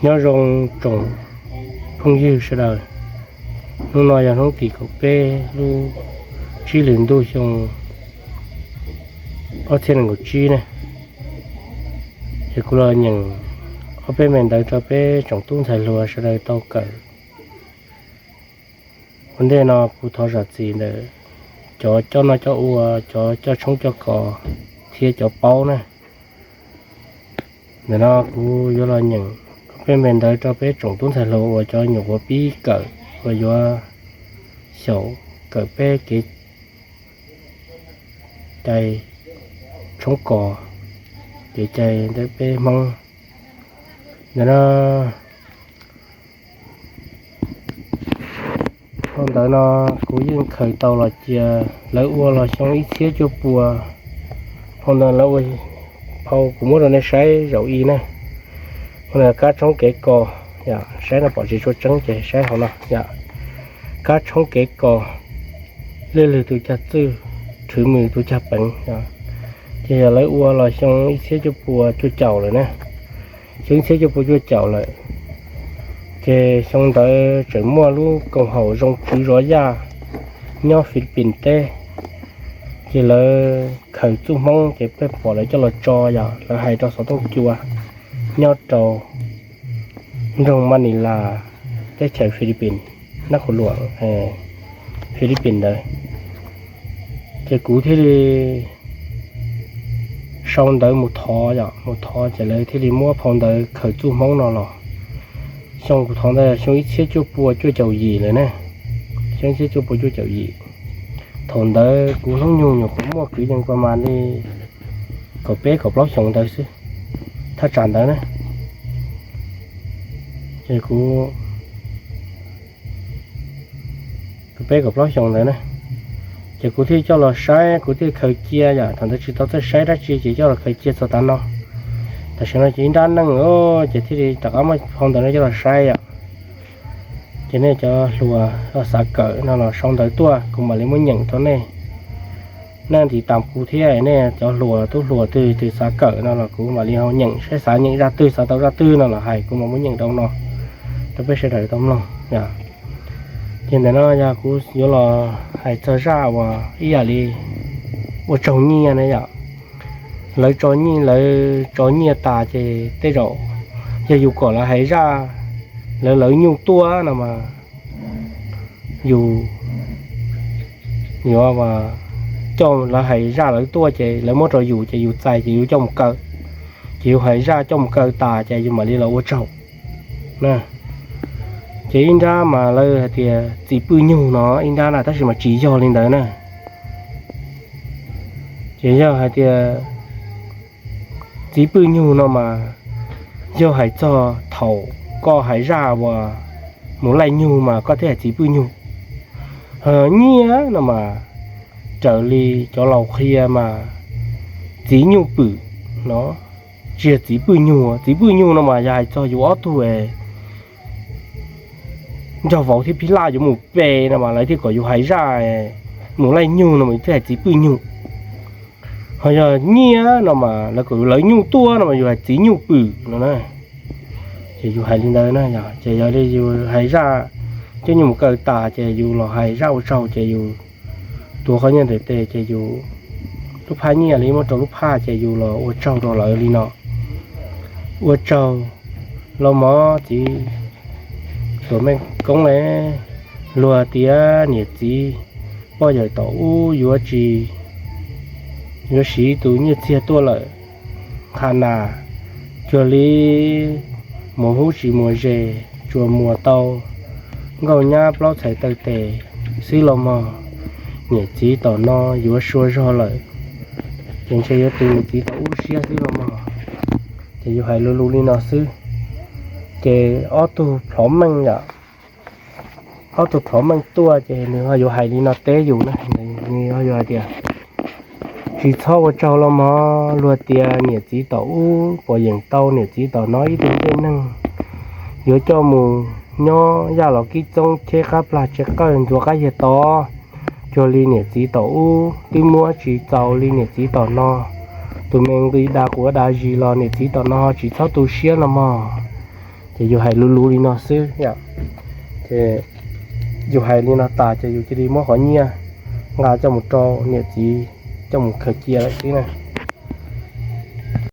Nyob zoo tsoom phooj ywg sawv daws, hnub no yog hnub tim kaum peb lub tsib hlis ntuj xyoo ob txhiab nees nkaum tsib ne, ces kuv los nyeem ob peb me ntawv rau peb tsoom tub ntxhais hluas sawv daws tau kawm. Ua ntej no kuv thov zam txim ntawm cov coj noj coj ua, cov coj tshoob coj kos thiab cov paub na. Ntawm no kuv yuav los nyeem ob peb me ntawv rau peb tsoom tub ntxhais hluas uas cov nyuam qhuav pib kawm, uas yuav xyaum kawm peb kev cai tshoob kos, kev cai ntawm peb Hmoob. Ntawm no, phau ntawv no kuv yeej khaws tau los cia, lawv ua los xyoo ib txhiab cuaj pua. Phau ntawv lawv ua, phau kuv muab rau nej saib zaum ib na. Phau ntawv kab tshoob kev kos, saib no pom tsis tshua tseeb ces saib hauv no yom. Kab tshoob kev kos, lwj lwg tus cag txwj, rhwv mws tus cag peev. Ces yog lawv ua los xyoo ib txhiab cuaj pua cuaj caum lawm na, xyoo ib txhiab cuaj pua cuaj caum lawm. Ces xyoo ntawd tseem muaj lub koom haum zoo tswv zov yaj nyob Philippines teb. Ces lawv khaws txuj Hmoob ces peb pom lawv coj los tso, yog lawv hais rau xov tooj cua nyob rau nroog Manila, teb chaws Philippines, nab qhuv luam Philippines ntawd. Ces kuv thiaj li sau ntawv mus thov, mus thov ces lawv thiaj li muab phau ntawv khaws txuj Hmoob no los. Xyoo kuv thov ntawd xyoo ib txhiab cuaj pua cuaj caum yim lawm ne, xyoo ib txhiab cuaj pua cuaj caum yim. Thaum ntawd kuv hnub nyoog nyuam qhuav muaj kwv yees pab mas li kaum peb kaum plaub xyoos ntawd xwb, thaj tsam ntawd na. Ces kuv kaum peb kaum plaub xyoos ntawd na, ces kuv thiaj coj los saib, kuv thiaj khaws cia yom. Thaum ntawd tsis tau txawj saib dab tsi ces coj los khaws cia txog tav no. Tam sim no ces ib nrab neej ces thiaj li rov qab muab phau ntawv no coj los saib yom. Ces nej cov hluas xav kawm no los sau ntawv tuaj kuv mam li muab nyeem rau nej. Nej ntim tas kuv thiab, nej cov hluas tub hluas twg twg xav kawm no los kuv mam li ho nyeem saib xav nyeem zaj twg, xav tau zaj twg no los hais kuv mam muab nyeem rau no rau peb sawv daws tau mloog. Ces ntawm no yog kuv yuav los hais txog zaj uas ib yam li ua tsaug nyiaj na yom. Lawv tso nyiaj, lawv tso nyiaj tas ces tej zaum yog yus kom lawv hais zaj, lawv lawv nyuj tuaj no mas yus yuav coj lawv hais zaj lawv tuaj ces lawv muab rau yus ces yus txais ces yus coj mus kaw. Ces yus hais zaj coj mus kaw tas ces yus mam li los ua tsaug. Ces ib nrab mas lawv hais tias txiv pwj nyug no ib nrab na, tab sis mas tsis yog li ntawd na. Ces yog hais tias txiv pwj nyug no mas yog hais txog thaum koj hais zaj uas mus laij nyug mas koj thiaj hais txiv pwj nyug. Nyiaj no mas raws li cov laus qhia mas txiv nyuj pwm no, tsis yog txiv pwj nyug. Txiv pwj nyug no mas yog hais txog yus ob tug nrog vauv thiab phij laj yuav mus pe no mas lawv thiaj kom yus hais zaj mus laij nyug no mas yus thiaj hais txiv pwj nyug. Ho yog nyiaj no mas lawv kom lawv nyuj tuaj no mas yus hais txiv nyuj pwm no na. Ces yus hais li ntawd na, ces yog li yus hais zaj coj nyuj mus kaw tas ces yus los hais zaj ua tsaug ces yus tuav qhov nyiaj ntawm tes ces yus lub phaj nyiaj li muab rau lub phaj ces yus los ua tsaug rau lawv li no. Ua tsaug los mog txiv tuam meej koob le, luag tias niam txiv poj yawm tom ub yuav tsis, yuav siv tus nyiaj txiag tuaj lawm. Qha nas cuag li muas hub tsis muas zes, tsuas muas tau nkauj nyab plaub txhais taw tes xwb los mog. Niam txiv tom no yuav sua zog lawm, ces ntshe yuav tu niam txiv tom ub siab xwb los mog. Ces yus hais lus lus li no xwb, ces ob tug plhov meej yom, ob tug plhov meej tuaj ces nws ho yuav hais li no teb yus na, nws ho yuav hais tias tsis txhob ua tsaug los mog, luag tias niam txiv tom ub puas yeem tau niam txiv tom no ib tug ncej neeg, yuav coj mus nyob yaj los kib txoob cheb qab plag tsev qawj ntxuav qab yiag tod. Cuag li niam txiv tom ub twb muab tsis txaus li niam txiv tom no, tus me nqi da quav da zis los niam txiv tom no tsis txhob tu siab no mog. Ces yus hais luv luv li no xwb yom. Ces yus hais li no tas ces yus cia li muab qhov nyiaj nqa coj mus rau niam txiv coj mus khaws cia lawm xwb na.